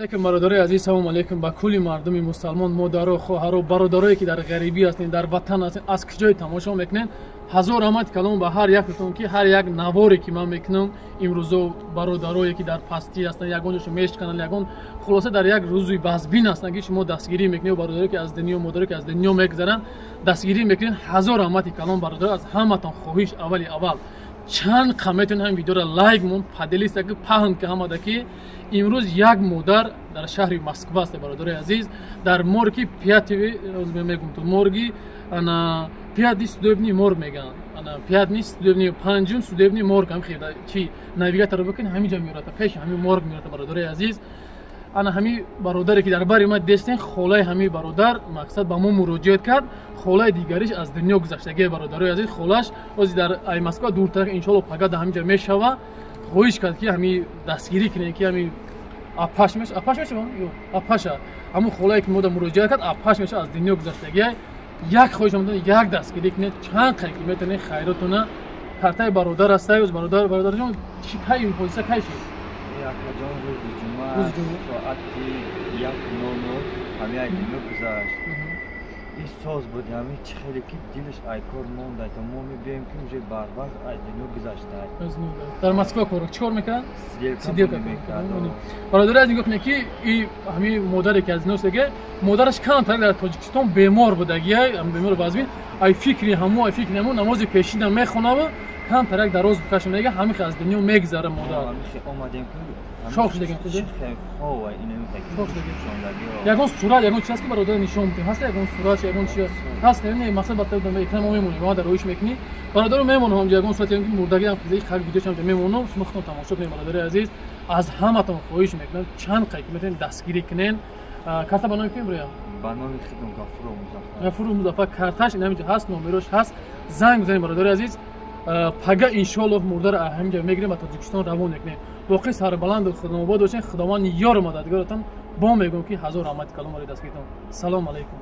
Алейкум, бародарои азиз, салому алейкум ба кулли мардуми мусалмон, модаро, хоҳаро, бародарое ки дар ғарибӣ ҳастен, дар ватан ҳастен, аз куҷое тамошо мекунен. Ҳазор раҳмати калом ба ҳар яктон, ки ҳар як наворе ки ман мекунам имрӯзо, бародарое ки дар пастӣ ҳастанд, ягон ҷошо мешкананд, ягон хулоса дар як рӯзи вазбин ҳастанд, ки шумо дастгирӣ мекунед, бародарое ки аз дунё, модарое ки аз дунё мегузаранд, дастгирӣ мекунед. Ҳазор раҳмати калом, бародаро, аз ҳаматон хоҳиш, аввали аввал чанд қа метавонед ҳамин видеоро лайк мон, поделиться ки, паҳн ки ҳамада, ки имрӯз як модар дар шаҳри Москва аст, бародарои азиз, дар морги пятый мегум, ту морги ана пятый судебный морг мегӯянд, ана пятый судебный, панҷум судебный морг, ҳам хел чи навигаторро бикунед, ҳамин ҷо меората, пеши ҳамин морг меората. Бародарои азиз, ана ҳамин бародаре ки дар бари ма дестен, холаи ҳамин бародар, мақсад ба мо муроҷиат кард. Холаи дигариш аз дунё гузаштагие, бародарои азиз, холаш ҳозир дар ай Москва дуртар, иншоалло пага дар ҳамин ҷо мешава. Хоҳиш кард, ки ҳамин дастгирӣ кунем, ки ҳамин апаш меша, апаш мешава ё апаша, ҳамун холае ки мода муроҷиат кард, апаш меша, аз дунё гузаштагие. Як хоҳиш омадан, як дастгирӣ кунед, чанд қай ки метавонед хайротона. Картаи бародар астаю. Бародар, бародарҷон, чи кай ин ҳодиса кай шид? Акаҷон, рӯзи ҷумъа соати 1:00 ҳамин ай дунё гузашт. И соз буд, ҳамин чӣ хеле ки дилаш ай кор монда, то мо мебиёем, ки уже барвақт аз дунё гузашта. Дар Москва кор чӣ кор мекард? Сиделка мекард. Бародари аз, нигоҳ кунед, ки и ҳамин модаре ки аз дунё гузашта, модараш камтар дар Тоҷикистон бемор будагия, бемори вазмин. Ай фикри ҳамо, ай фикри ҳамо намози пешина мехонаву камтар як дароз бикашам, мега, ҳамин аз дунё мегзара модар. Шок шудагем. Ягон сурат, ягон чи ҳаст, ки бародар нишон бидем? Ҳаст ягон сурат, ягон чи ҳаст? Не, мақсад ба экран мо мемонем, ма дар роиш мекунӣ, бародаро, мемонам ҳамҷо ягон сурат, ягон мурдаги ҳам хак видеошам мемонам, шумо худтон тамошо кунед. Бародари азиз, аз ҳаматон хоҳиш мекунам, чанд қай ки метавонед, дастгирӣ кунед. Карта ба номи ким, броя? Ба номи худам, Гафуров Музаффар. Гафуров Музаффар. Карташ ин ҳаминҷо ҳаст, номерош ҳаст, занг бизанед. Бародари азиз, пага иншоаллоҳ мурдаро ҳаминҷо мегирем, ба Тоҷикистон равон мекунем. Боқӣ сарбаланду худомобод бошед, Худованд ёру мададгоратон. Бо мегӯм, ки ҳазор раҳмати калом барои дастгиритон. Салому алайкум.